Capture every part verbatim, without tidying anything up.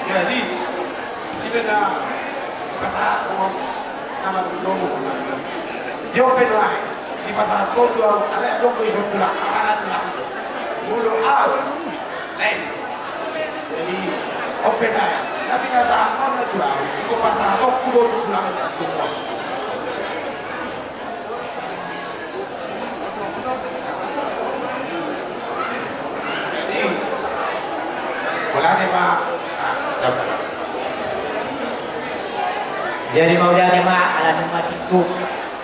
Jadi, dipasahat ho, nama tu domu. Dia pe nuaeng dipasahat ho tu ahu, alai adong do ison tulang, aha tulang. Molo ahu, lain. Jadi, on pe nuaeng, na pinasahat ho na tu ahu, dipasahat ho tu domu tulang. Jadi mauliate ma ala nunga singkop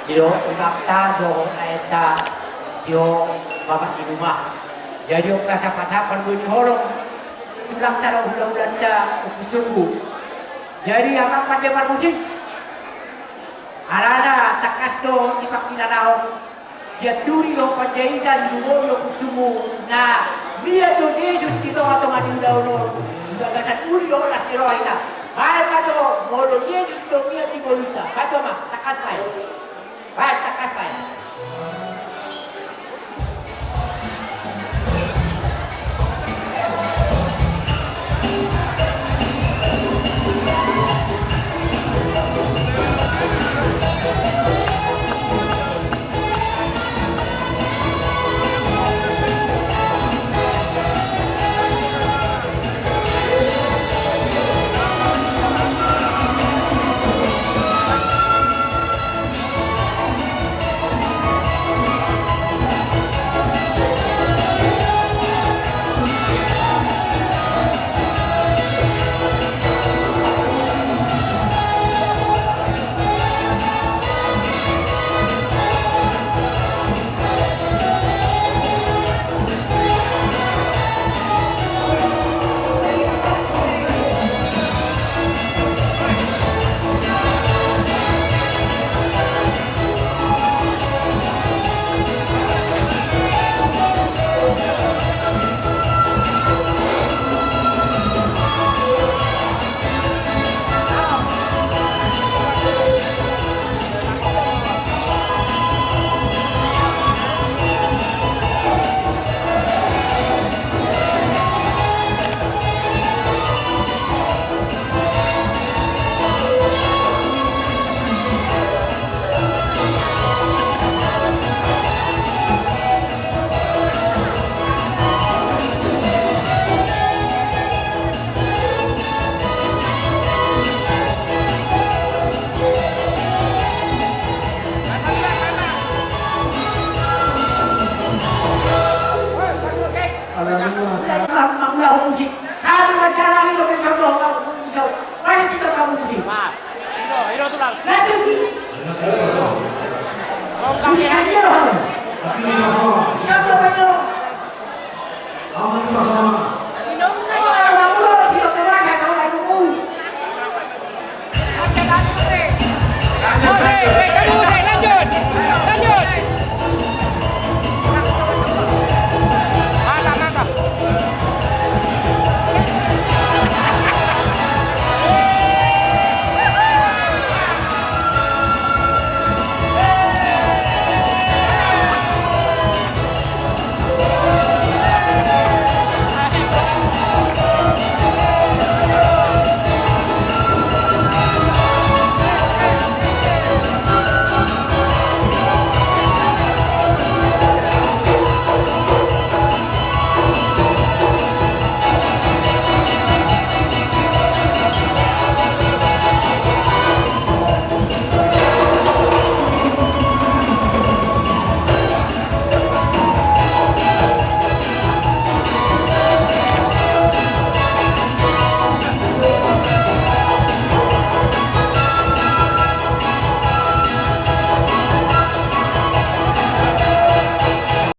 di ho utangta dohot aenta di ho bapak di rumah. Jadi on pe sahat-sahat parbue ni holong, tulangta dohot hula-hulanta, ompu sunggu. Jadi amang pande parmusik. Alana tangkas do dipangkilalahon sian Turi dohot Panjaitan, di Lumobi dohot Kusuma, na mian do Jesus di tonga-tonga ni ulaon on. Di bagasan uli dohot las ni roha hita. Baen ma jo, molo Jesus do mian di ngolunta. Baen jo ma, tangkas baen. Baen, tangkas baen.